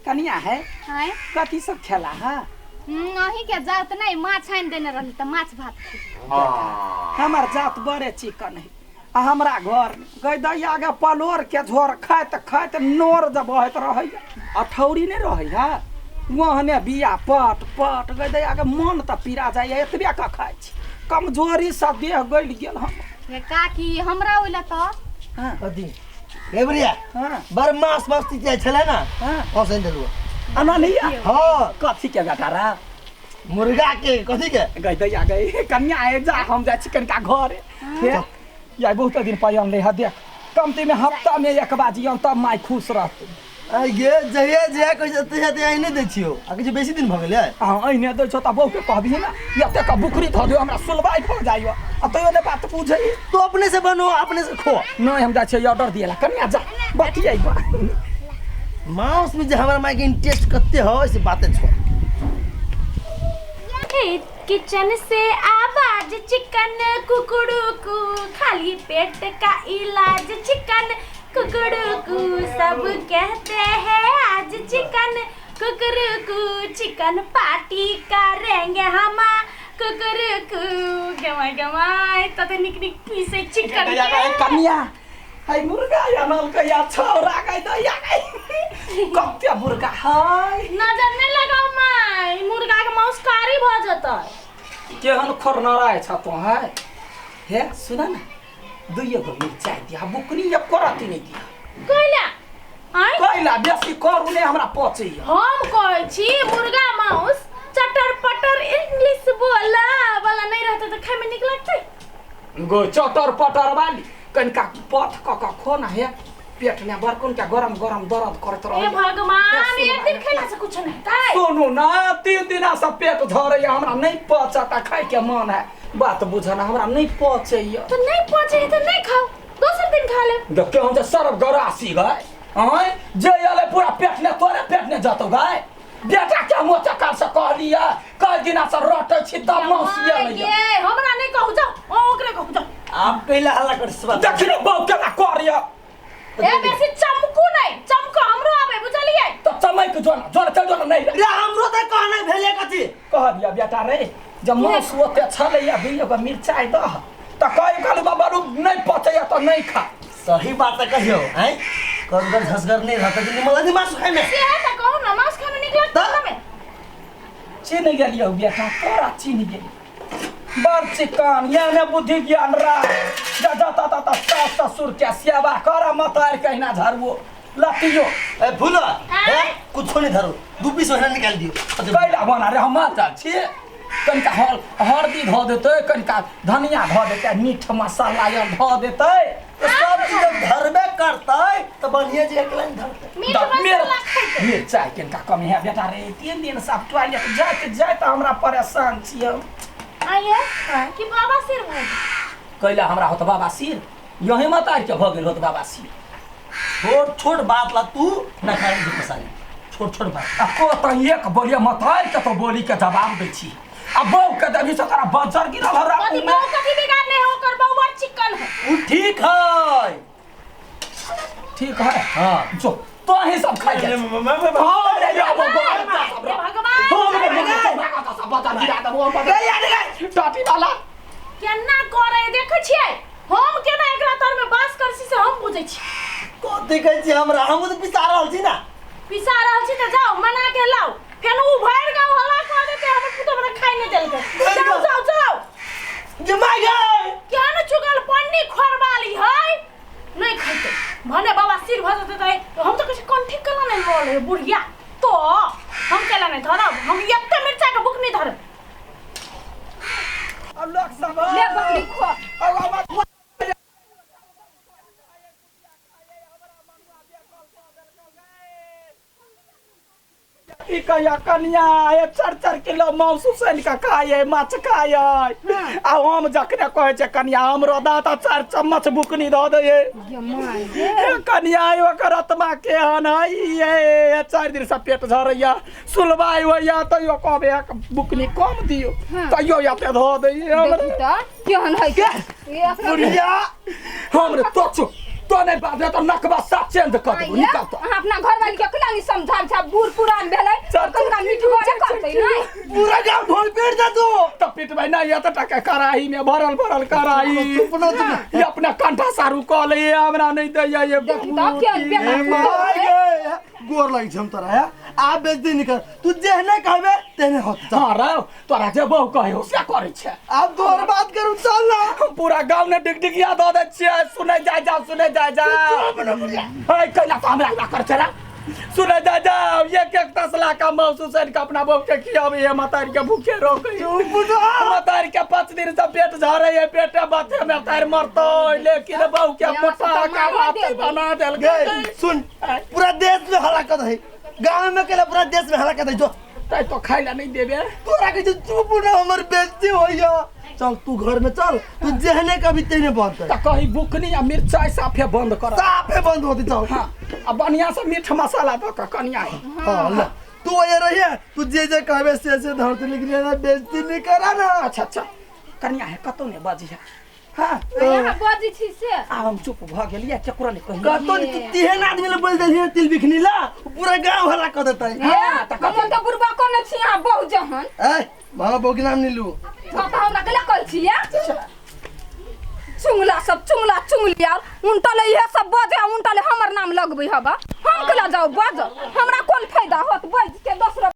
कनिया है आँय कथी सब खेला है अहीं के जात नहीं माछ आनि देने रहली तऽ माछ भात खेली। हमर जात बड़े चिकन है आ हमरा घर में गई दैया के पलोर के झोर खाइत खाइत नोर जब बहैत रहैया अठौरी नहि रहै है ओहने बिया पट पट गई दैया के मन तऽ पीरा जाइया एतबे के खाइ छी कमजोरी से देह गलि गेल हम हे काकी हमरा ओइला तऽ हाँ कथी हे बुढ़िया हाँ बड़ मास मस्ती जाइ छलै ने हाँ हँसैन देलु अना नहीं है हाँ कथी के बेटा रा मुर्गा के कथी के गई दैया गई कन्या आए जा हम जाइ छी कनिका घरे हे या बहुत दिन पायल नहीं है देख कमती में हफ्ता में एक बार जियन तब माय खुश रहतै आइ गे जहिया जहिया कहै छै तहिया तहिया नहि दै छियौ आ किछु बेसी दिन भऽ गेलै अहाँ अहिने दै छौ तऽ बहूके कहबही ने एतेक बुकरी धऽ दियौ हमरा सुलबाइ भऽ जाइए आ तैयो नहि बात बुझै तू अपने से बनो अपने से खो नहि हम जाइ छियै ऑर्डर दिएला कनिया जा बतियै मांस में जे हमरा माय के इंटरेस्ट कते हो से बाते छोड़ किचन से आवाज चिकन कुकड़ू कू खाली पेट का इलाज चिकन कुकड़ू कू सब कहते हैं आज चिकन कुकड़ू कू चिकन पार्टी करेंगे हम कुकड़ू कू गमा गमा तते निक निक पीस है चिकन के कनिया है मुर्गा आनल कहिया छौरा गई दैया गई कते मुर्गा है नजर नहीं लगाओ माय मुर्गा के मांस कारी भ जतै केहन खोरनराय छ तो है हे सुन न दुइयो गो मिरचाइ दिया बुकनी एको रत्ती नहि दिया कैला आँय कैला बेसी करू नहि हमरा पचैया हम कहै छी मुर्गा मांस चटर पटर इंग्लिश बोला वाला नहीं रहते तऽ खाय में नीक लगतै गो चटर पटर वाली कनिका पथ कऽ कऽ खो न हे पेट में बड़कन के गरम गरम दर्द करैत हे रहैया भगवान एक दिन खेला से कुछ नहीं हेतै सुनू न तीन दिना से पेट झरैया हमरा नहि पचता खाय के मन है बात बुझ न हमरा नहि पचैया तो नहीं पचे है तो नहीं खाओ दोसर दिन खा लेब देखियो हम तऽ सरब गरासी गए आँय जे अयलै पूरा पेट ने तोरे पेट ने जतौ गए बेटा के हम ओते काल से कहलियै कई दिना से रटै छी तब मौसी अयलै ये हमरा नहीं कहू जाओ ओ ओकरे कहू जाओ आप कैला हल्ला कर बात देखी ने बहू केना करैया ए बेसी चमकू नहीं चमको हमरो आबे बुझलियै तऽ चमैक जो न जो न चल जो न नहीं रे हमरो तऽ कहने भेले कथी कहलियै बेटा रे जब मांस ओते छलैया दुइयो गो मिरचाइ दह तऽ कहि कहलू बाबा नहि पचैया तऽ नहि खा सही बात है कहियो हैं करगर झसगर नहीं रहता कि निमन लगे मासु खाए में से है तऽ कहू ने मांस खाय में नीक लगतै तऽ? हमे चिन्ह गेलियौ बेटा तोरा चिन्ह गेली बड़ चिकन याने बुद्धि ज्ञान रा जा जा ता ता ता सास ससुर के सेवा कर मतार कहिना झरबो लतियो ए भूलो आँय? ए कुछो नहीं धरो दू पीस ओहिना निकाल दियो कैला बना रे हम माता छी कनिका हर हरदी धऽ देतै कनिका धनिया धऽ देतै मीठ मसाला आर धऽ देतै तो सब चीज जब धरबे करतै तो बढ़िया जगह के लाइन धरतै मीट मसाला खैतै मिरचाइ कनिका कम है बेटा रे तीन दिन से आब टॉयलेट जाइत जाइत हमरा परेशान छी हम आइए कि बाबा सिर भऽ कैला हमरा होत बाबा सिर यही मत आरि के भऽ गेल होत बाबा सिर छोट छोट बात ला तू ना खाए के पसारी छोट छोट बात आ को त एक बोलिए मत आरि के तो बोली के जवाब दै छी आ बहू के देबही से तोरा बजर गिरल हौ कथी रात में बहू कथी बिगाड़ने है ओकर बहू बड़ चिकन है उ ठीक है ठीक है हाँ जो तो ही सब खाइ जा हाँ रे यो भगवान हे भगवान टाटी वाला केना करे देखै छियै हम केना एकरा तर में बास कर छी से हम बुझै छी कथी कहै छी हमरा हमहूँ तऽ पिसा रहल छी ना पिसा रहल छी तऽ जाउ मना के लाउ फेर उ भरि गाँव हल्ला कऽ देतै हमर पुतोह हमरा खाइ नहि देलकै भरि जाउ गाँव? जाउ जाउ जे माय गए केहन चुगल पन्नी खोरबाली है नहि खैतै भने बाबा सिर भऽ जेतै तऽ हम तऽ कहै छी कंठी केना नहि लऽ ले बुढ़िया तो हम केला नहि धरब हम एते मिरचाइके बुक नहि धरब अब लोग सब ले बकरी खो अब ई कहिया कनिया ये चार चार किलो मांस उसैन के खाय माछ खाय आ हम जखने कहै छै कनिया हमरो दाँत चार चम्मच बुकनी दऽ दै ये माय गे हे कनिया ओकर आत्मा केहन है ये चारि दिन से पेट झरैया सुलबाइ होइया तैयो कहबै एक बुकनी कम दियौ तैयो एते धऽ दैये हमरा देखी तऽ केहन है के बुढ़िया हमरे तो चुप तो नहीं बाजबे तो नकबा साफ चेंज कर देबो निकाल तो। अहाँ अपना घरवाली के केना नहीं समझाबै छै? बूढ़ पुरान भेलै, चल, कनिका मिठगरे करतै नहि? पूरा गांव ढोल पीट दे तू। तो पिटबै नहीं ये तो टका कड़ाही में भरल भरल कड़ाही। चुप ना, चुप ना। ये अपना कंठा सारू कह ले हमरा नहीं दैया ये। देखी तऽ केहन बेकार ए माय गे, गोर लगै छै हम तोरा है। आब बेइज्जती नहीं कर, तू जेहने कहबे तेहने होत। चल। हाँ रौ तोरा जे बहु कहे हो से करै छै। आब तोहर बात करू चल ना। हम पूरा गाँव ने डिगडिगिया दऽ दै छियै सुनै जाय जाओ सुनै जाय जाओ। है कैला तो हमरा हमरा कर छै रे। सुनै जाय जाओ एक एक तसला का मौस उसैन के अपना बहू के खियाबै है मतारी के भूखे रोकै। मतारी के 5 दिन से पेट झरै है पेटे बाथे में तार मरतै लेकिन बहू के मोटा का भात बना देल गे सुन, पूरा देश में हल्ला कर है, गांव में केला पूरा देश में हल्ला कर है। जो तै तो खाइ ला नहीं देबे। तोरा के चुप ना हमर बेइज्जती होइया। चल तू घर में चल, तू जेहने कभी तेहने बंद कर। त कही बुकनी आ मिरचाई साफे बंद कर। साफे बंद होती चल। हाँ आ बढ़िया से मीठ मसाला दऽ कऽ कनिया है। हाँ ला तू ये रहिए, तू जे जे कहबे से से धरते, लेकिन एना बेइज्जती नहीं करा ना। अच्छा अच्छा कनिया है कतौ नहीं बजी है। हाँ अहाँ बजै छी से। आब हम चुप भऽ गेलियै केकरो नहीं कहियै। कतो नहीं, तू तेहन आदमी ले बोल देलियै तिल बिखनी ला पूरा गांव हल्ला कर देतै। हाँ, तऽ हम तऽ बुढ़बा कोने छी अहाँ बहु जहन। ए मामा बहू के नाम नहीं लू। हाँ तऽ हमरा केला कहै छी या? चुंगला सब चुंगला चुंगली आर उनटले इहे सब बजे उनटले हमर नाम लगबै हबा। हम केला जाउ बज, हमरा कोन फायदा होत बज के दोसर।